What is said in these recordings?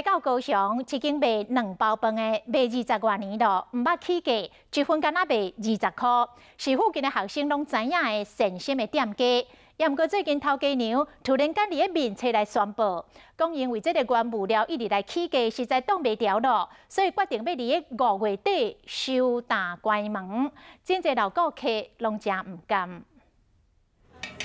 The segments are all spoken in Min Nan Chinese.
到高雄，一間賣軟包飯的賣20外年囉，毋捌起價，一份敢若賣20箍，是附近的學生攏知影的善心的店家。也毋過最近頭家娘突然間佇咧面冊來宣布，講因為這个原物料一直來起價，實在擋袂牢囉，所以決定欲佇咧5月底收擔關門。真濟老顧客攏誠毋甘。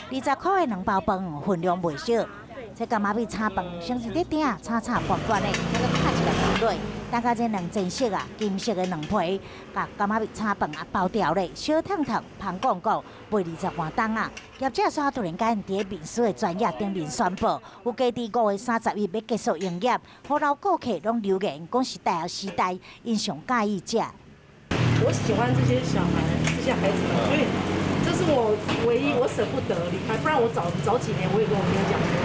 20箍的軟包飯份量袂少，這柑仔米炒飯先是佇鼎炒炒拌拌的，閣敲一粒落，等共這兩層色啊，金色的卵皮，共柑仔米炒飯啊包牢咧，燒燙燙，芳廣廣，賣20外冬啊！業者煞突然間佇咧面書的專頁頂面宣布，預計佇5月31欲結束營業，予老顧客攏留言講是大學時代𪜶上佮意食。我喜歡這些小孩，這些孩子們，所以這是我唯一我捨不得離開，不然我早早幾年我也跟我朋友講說，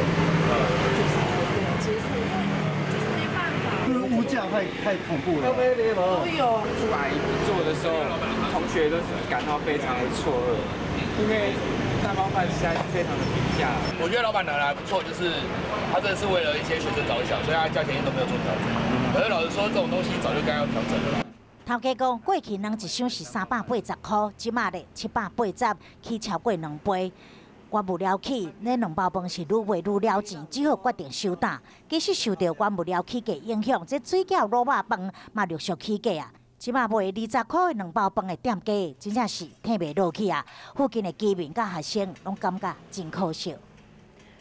就是對結束，因為就是沒辦法。物價太恐怖了。都有。出來做的時候，同學都是感到非常的錯愕，因為蛋包飯實在是非常的平價。我覺得老闆娘還不錯，就是他真的是為了一些學生着想，所以他價錢都沒有做調整。可是老實說，這種東西早就該要調整了。頭家講，過去軟一箱是380箍，這馬咧780，起超過2倍。原物料起，那軟包飯是愈賣愈了錢，只好決定收擔。其實受著原物料起價影響，這水餃、滷肉飯嘛陸續起價啊。這馬賣20箍的軟包飯的店家，真正是退袂落去啊！附近的居民佮學生攏感覺真可惜。